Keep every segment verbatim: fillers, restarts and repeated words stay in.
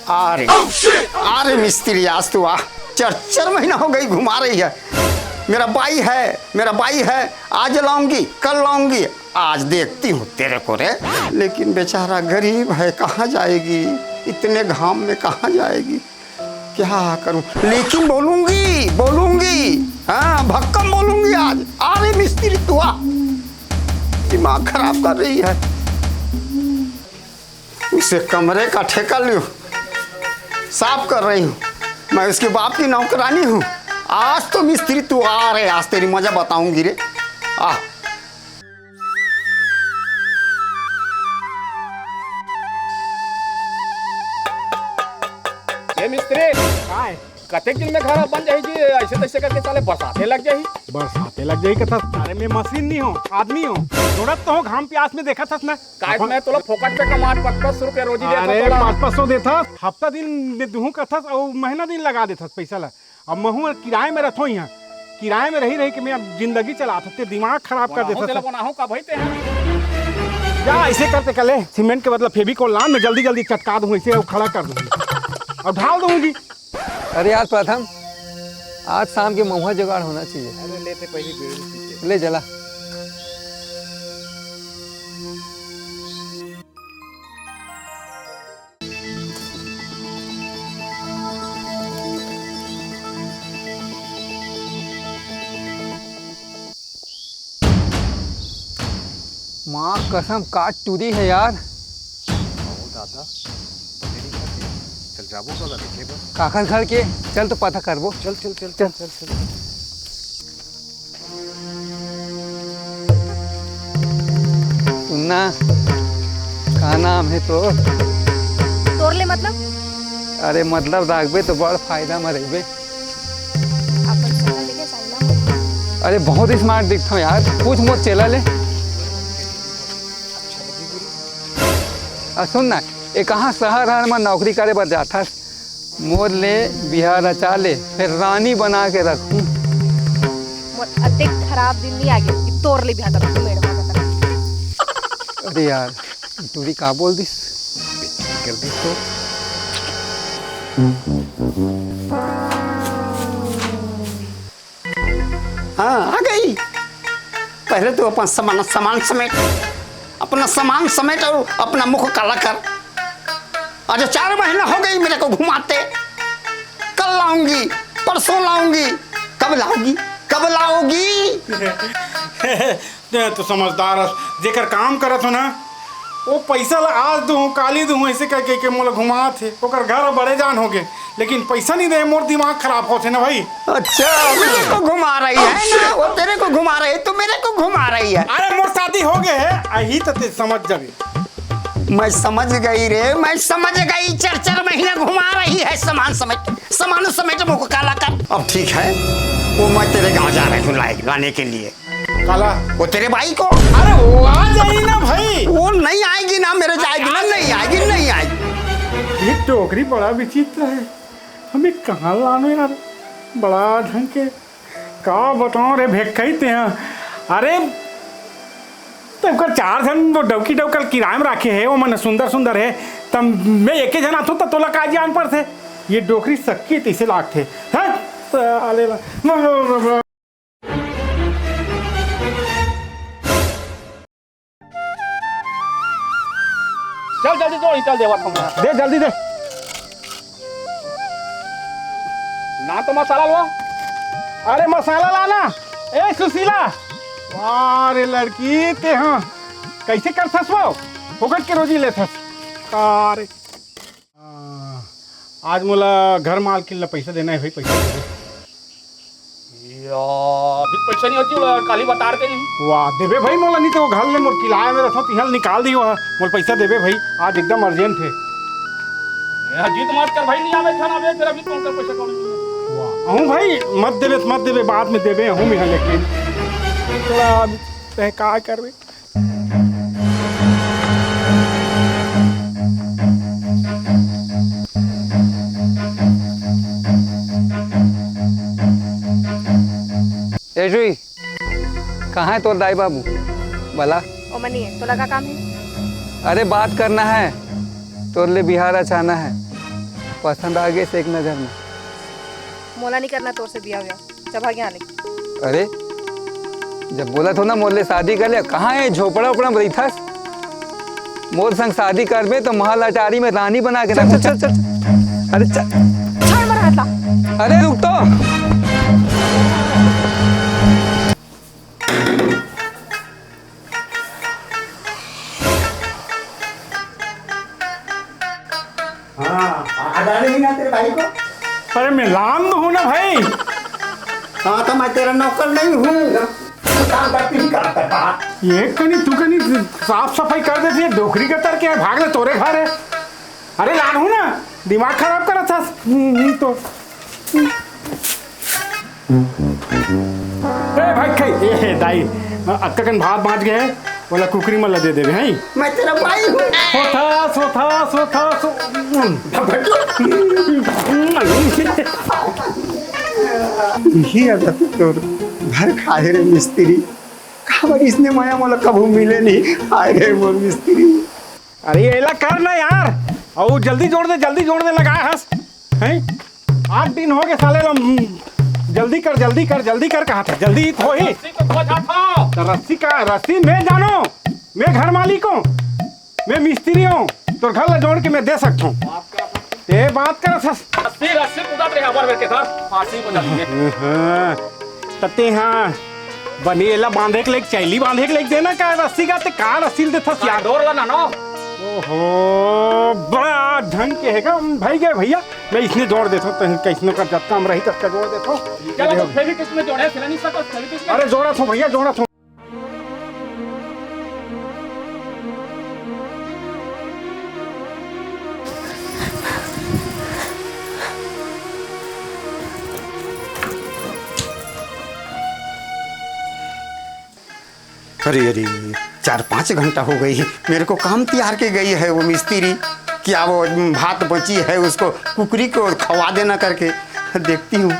अरे, अरे मिस्त्री, आज तो आ, चार चार महीना हो गई घुमा रही है। मेरा बाई है, मेरा बाई है, आज लाऊंगी, कल लाऊंगी, आज देखती हूँ तेरे को रे। लेकिन बेचारा गरीब है, कहाँ जाएगी, इतने घाम में कहाँ जाएगी? क्या करूं? लेकिन बोलूंगी, बोलूंगी, हाँ, भक्कम बोलूंगी आज। अरे मिस्त्री, तू आ, दिमाग खराब कर रही है। इसे कमरे का ठेका लियो, साफ कर रही हूँ। मैं उसके बाप की नौकरानी हूँ। आज तो मिस्त्री तू आ रे, आज तेरी मजा बताऊंगी रे। आ। ए मिस्त्री, काय? कतेक दिन में घर बन जाही जी, ऐसे तैसे करके साले बरसाते लग जाही। बरसाते लग जाही कथस? अरे मैं मशीन नहीं हूँ, आदमी हूँ। जोड़त तो हूँ घाम प्यास में, देखत हस ना। काय अपन मैं तोला फोकट पे कमात, पाँच पाँच सौ रुपया रोजी देत हूँ अरे तोला। पाँच पाँच सौ देथस, हफ्ता दिन में दुहूँ कथस अउ महीना दिन लगा देथस पैसा ला। अब महूँ किराए में रथों यहाँ, किराए में रही रही के मैं अब जिंदगी चलात हूँ, ते दिमाग खराब कर बनाहूँ देथस तेला सब। बनाहूँ का भाई ते? जा ऐसे करते कले सीमेंट के बदला फेविकोल लान, मैं जल्दी जल्दी चटका दूँ, ऐसे अउ खड़ा कर दूँगी अउ ढाल दूँगी। अरे यार प्रथम, आज शाम के महुआ जुगाड़ होना चाहिए। अरे लेते पहली बीड़ी पीते। ले जला। माँ कसम, का टूरी है यार। अहो दादा, बने दिखत हे। चल जाबो तो ला देखे बर। काखर घर के? चल तो पता करबो। चल, चल, चल, चल। चल, चल, चल। सुनना, का नाम है तोर? तोर ले मतलब? अरे मतलब राखबे तो बड़ फायदा में रहिबे। अपन सोना लेके साइला। अरे बहुत smart दिखथव यार, पूछ मोर चेला ले। आ सुन ना, ए कहाँ शहर हर म नौकरी करे बर जाथस? मोर ले बिहा रचा ले, फेर रानी बना के रखहूँ। मोर अतेक खराब दिन नइ आगे कि तोर ले बिहा करहूँ, मेड़ में बता। अरे यार, टूरी का बोल दिस? बेइज्जती कर दिस तो। हाँ, आ गई। पहले तो अपन सामान, सामान समेट, अपना सामान समेट और अपना मुख काला कर। आज चार महीना हो गई मेरे को घुमाते। कल लाऊंगी, परसों लाऊंगी, कब लाओगी, कब लाओगी? ते तो समझदार हस, जेकर काम करत हो ना, वो पैसा ला आज दूहूँ, काली दूहूँ, ऐसे कह के, के मोला घुमात हे। ओकर घर बड़े जान हो गे, लेकिन पैसा नहीं दे, मोर दिमाग खराब होथे ना भाई। अच्छा, मेरे को घुमा रही है ना, वो तेरे को घुमा रही है, तू मेरे को घुमा रही है। अरे मोर शादी हो गए है, अही तो ते समझ जाबे। मैं समझ गई रे, मैं समझ गई। चार चार महीना घुमा रही है सामान समेट, सामान समेट मुख काला कर। अब ठीक है, वो मैं तेरे गांव जा रही हूँ लाए, लाने के लिए। काला? वो तेरे भाई को। अरे वो आ जाएगी ना भाई। वो नहीं आएगी ना, मेरे जाएगी ना, नहीं आएगी, नहीं आएगी। ये डोकरी बड़ा विचित्र है, हमें कहाँ लानो यार, बड़ा ढंग के। का बताओ रे भेक्कई तेहा। अरे, तब कर चार झन वो डौकी डौकल किराए में राखे हे, वो मन सुंदर सुंदर हे, तब मैं एके झन आथों त तोला का जान पड़थे? ये डोकरी सक्की तैसे लागथे। हट, साले ला। चल जल्दी दो, निकल देवा तुम। दे जल्दी दे। ना तो मसाला लो। अरे मसाला लाना। ए सुशीला। अरे लड़की ते हाँ। कैसे कर थस वो? फोकट के रोजी ले थस। अरे। आ, आज मोला घर मालकिन ला पैसा देना है भाई, पैसा दे दे। या, अभी पैसा नहीं होती, वो काली बता रहे नहीं। वाह, देबे भाई मोला, नहीं तो वो घर ले मोर किराया में रखो, तिहल निकाल दी वहाँ। मोर पैसा देबे भाई, आज एकदम urgent है। ए, जिद मत कर भाई, नहीं आवे खाना बे, फिर अभी कौन का पैसा कौन? वाह, हूँ भाई, मत देबे, मत देबे, बाद में देबे, हूँ मैं लेकिन। थोड़ा अब तय का करबे? ए जुई, कहाँ है तोर दाई बाबू? बला। ओमा नहीं है, तोला का काम है? अरे बात करना है, तोर ले बिहा रचाना है। पसंद आ गे से एक नजर में। मोला नहीं करना तोर से बिया व्या। चल भाग यहाँ ले। अरे, जब बोलत हो ना मोर ले शादी कर ले, कहाँ है झोपड़ा उपड़ा में रहिथस? मोर संग शादी करबे तो महल अटारी में रानी बना के चल, रखबो। चल, चल, चल। अरे चल। छोड़ मोर हाथ ला। अरे रुक तो। हाँ, आ, आ डाले ही ना तेरे भाई को। अरे मैं लान हूँ ना भाई। हाँ, तो मैं तेरा नौकर नहीं हूँ। काम करती ही करता था। ये कनी तू कनी साफ सफाई कर देती है, डोकरी के तर के है, भाग ले तोरे घर है। अरे लान हूँ ना, दिमाग खराब करा था। हम्म, तो ए भाई, खई, ए, हे, दाई, अतका कन भात बाँच गे हे, ओला कुकरी मन ला दे देबे, हैं? मैं तेरा भाई हूँ। सोथा, सोथा, सोथा, सो-, यही आदत तोर घर खाए रे मिस्त्री। काबर इसने मया मोला कभू मिले नहीं। हाय रे मोर मिस्त्री। अरे, एला कर ना यार, अउ जल्दी जोड़ दे, जल्दी जोड़ दे, लगा हस, हैं? आठ दिन हो गए साले ला, हम्म, जल्दी कर, जल्दी कर, जल्दी कर, कहा था, जल्दी तो ही। रस्सी तो खो जाता। तो रस्सी का, रस्सी मैं जानो, मैं घर मालिक हूँ, मैं मिस्त्री हूँ, तो घर ला जोड़ के मैं दे सकता हूँ। ते बात कर सस। रस्सी, रस्सी कूदत रहे, अबर बेर के सर, फांसी को जाती है। हाँ, तते हाँ। बने एला बांधे के लेके, चैली बांधे के लेके देना का रस्सी का, ते का रस्सी ल देथस यार? डोर ला ना, नो। ओहो, बड़ा ढंग के हे का भाई गे भैया, मैं इसने जोड़ देथो, तहीं कैसनो कर जतका हम रही ततका जोड़ देथो। चलो, तो फेविक्विक में जोड़े, सिला नहीं सकता, फेविक्विक में। अरे जोड़ा थो भैया, जोड़ा थो। अरे, अरे, चार पाँच घंटा हो गई, मेरे को काम तियार के गई है वो मिस्त्री, कि अब वो भात बची है, उसको कुकरी को खवा देना करके। देखती हूँ।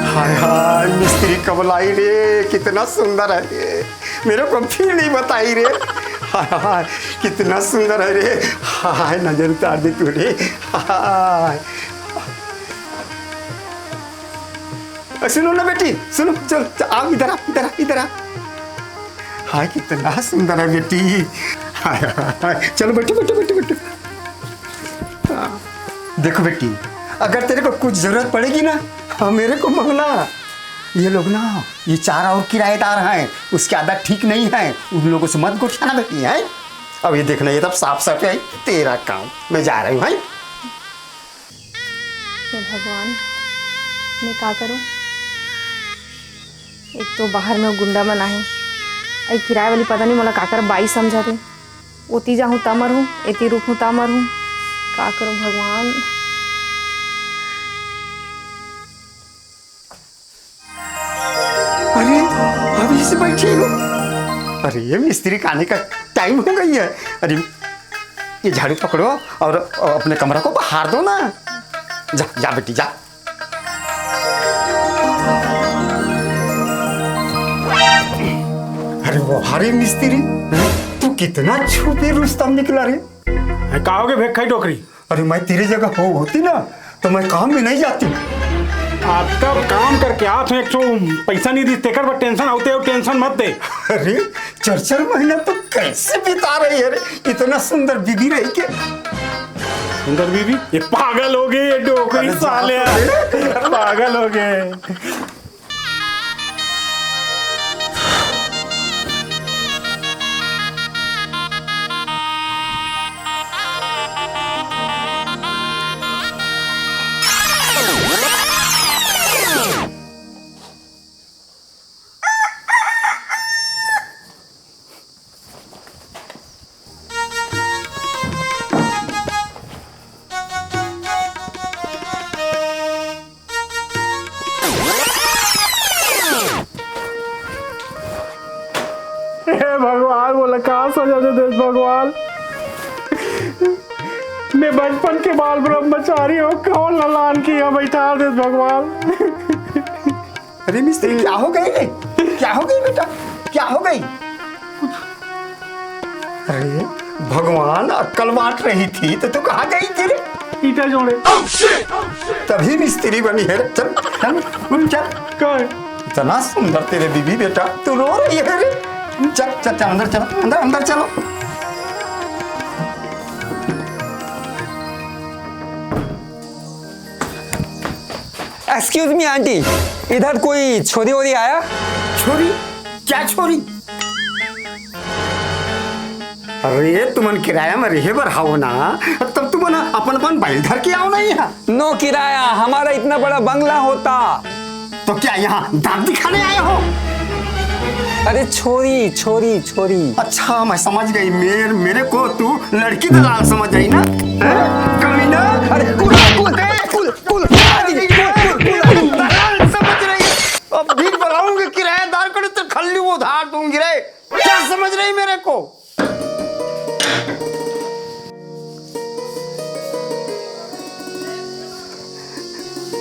हाय, हाय, मिस्त्री कब लाई रे, कितना सुंदर है रे। मेरे को फिर नहीं बताई रे। हाय, हाय, कितना सुंदर है रे। हाय, नजर उतार दे तू रे। हाय। अ, सुनो ना बेटी, सुनो, चल, चल, आओ, इधर आ, इधर आ, इधर आ। हाय, कितना सुंदर है बेटी। हाय, हाय, हाय। चलो, बैठो, बैठो, बैठो, बैठो। हाँ। देखो बेटी, अगर तेरे को कुछ जरूरत पड़ेगी ना, हाँ, मेरे को मंगना। ये लोग ना, ये चार और किराएदार हैं, उसकी आदत ठीक नहीं है, उन लोगों से मत गोठियाना बेटी, हैं? अब ये देखना, ये तब साफ सफाई, तेरा काम, मैं जा रही हूँ, हैं? हे भगवान, मैं का करूं? एक तो बाहर में वो गुंडा मन आहे, अई किराए वाली पता नहीं मोला काकर बाई समझत हे। ओती जाहूं ता मरहूं, एती रुकहूं ता मरहूं। का करूं भगवान? अरे, अभी से बैठी हो? अरे, ये मिस्त्री के आने का टाइम हो गई है। अरे, ये झाड़ू पकड़ो और अपने कमरा को बहार दो ना। जा, जा बेटी, जा। अरे वाह रे मिस्त्री, तू कितना छुपे रुस्तम निकला रे। हैं, का होगे भेखई डोकरी? अरे, मैं तेरे जगह हो, होती ना, तो मैं काम में नहीं जाती। अतका काम करके आत हूँ, एक ठो पैसा नहीं दी, तेकर बर टेंशन होते हो, टेंशन मत दे। अरे, चार चार महीना तो कैसे बिता रही है रे, इतना सुंदर बीबी रही के। सुंदर बीबी? ये पागल हो गए, ये डोकरी अरे, जा साले तो दे। पागल हो गए। हे भगवान, मोला का सजा दे देस भगवान। मैं बचपन के बाल ब्रह्मचारी हूँ, कौन ललान किया बैठा देस भगवान। अरे मिस्त्री, क्या हो गए रे? क्या हो गए बेटा? क्या हो गई? अरे भगवान, अक्कल बांट रही थी तो तू कहाँ गई थी रे? ईटा जोड़े। तभी मिस्त्री बनी है रे। चल, चल, चल। का है? इतना सुंदर तेरे बीबी बेटा, तू रो रही है रे। चल, चल, चल, अंदर चलो, अंदर, अंदर चलो। Excuse me आंटी, इधर कोई छोरी वोरी आया? छोरी? क्या छोरी? अरे, तुमन किराया में रहे बर हावो ना, तब तुमन अपन अपन बैल धर के आओ ना यहाँ। No किराया, हमारा इतना बड़ा बंगला होता। तो क्या यहाँ दांत दिखाने आए हो? अरे छोरी, छोरी, छोरी। अच्छा, मैं समझ गई। मेर, मेरे को तू लड़की दलाल समझ रही ना? हैं? कमीना। अरे कुल, कुल, कुल, कुल, कुल, कुल, कुल, कुल। दलाल समझ रही है। अब भी बुलाऊंगी किराएदार को, नहीं तो खल्ली उधार दूंगी रे। क्या समझ रही मेरे को?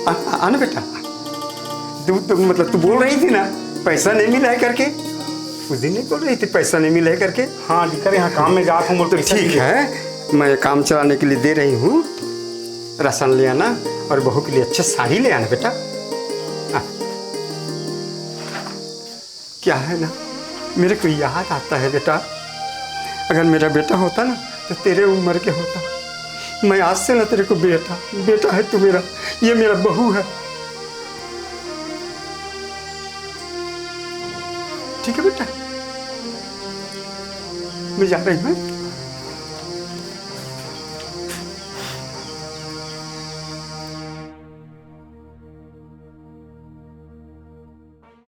आ, आ, आ ना बेटा, तू तो, मतलब, तू बोल रही थी ना, पैसा नहीं मिला है करके। उस दिन नहीं बोल रही थी पैसा नहीं मिला है करके? हाँ, जिकर यहाँ काम में जात हूँ, बोल तो ठीक है, मैं काम चलाने के लिए दे रही हूँ, राशन ले आना और बहू के लिए अच्छा साड़ी ले आना बेटा। हाँ। क्या है ना, मेरे को याद आता है बेटा, अगर मेरा बेटा होता ना तो तेरे उम्र के होता। मैं आज से ना तेरे को बेटा, बेटा है तू मेरा, ये मेरा बहू है। ठीक है बेटा, मैं जा रही हूँ।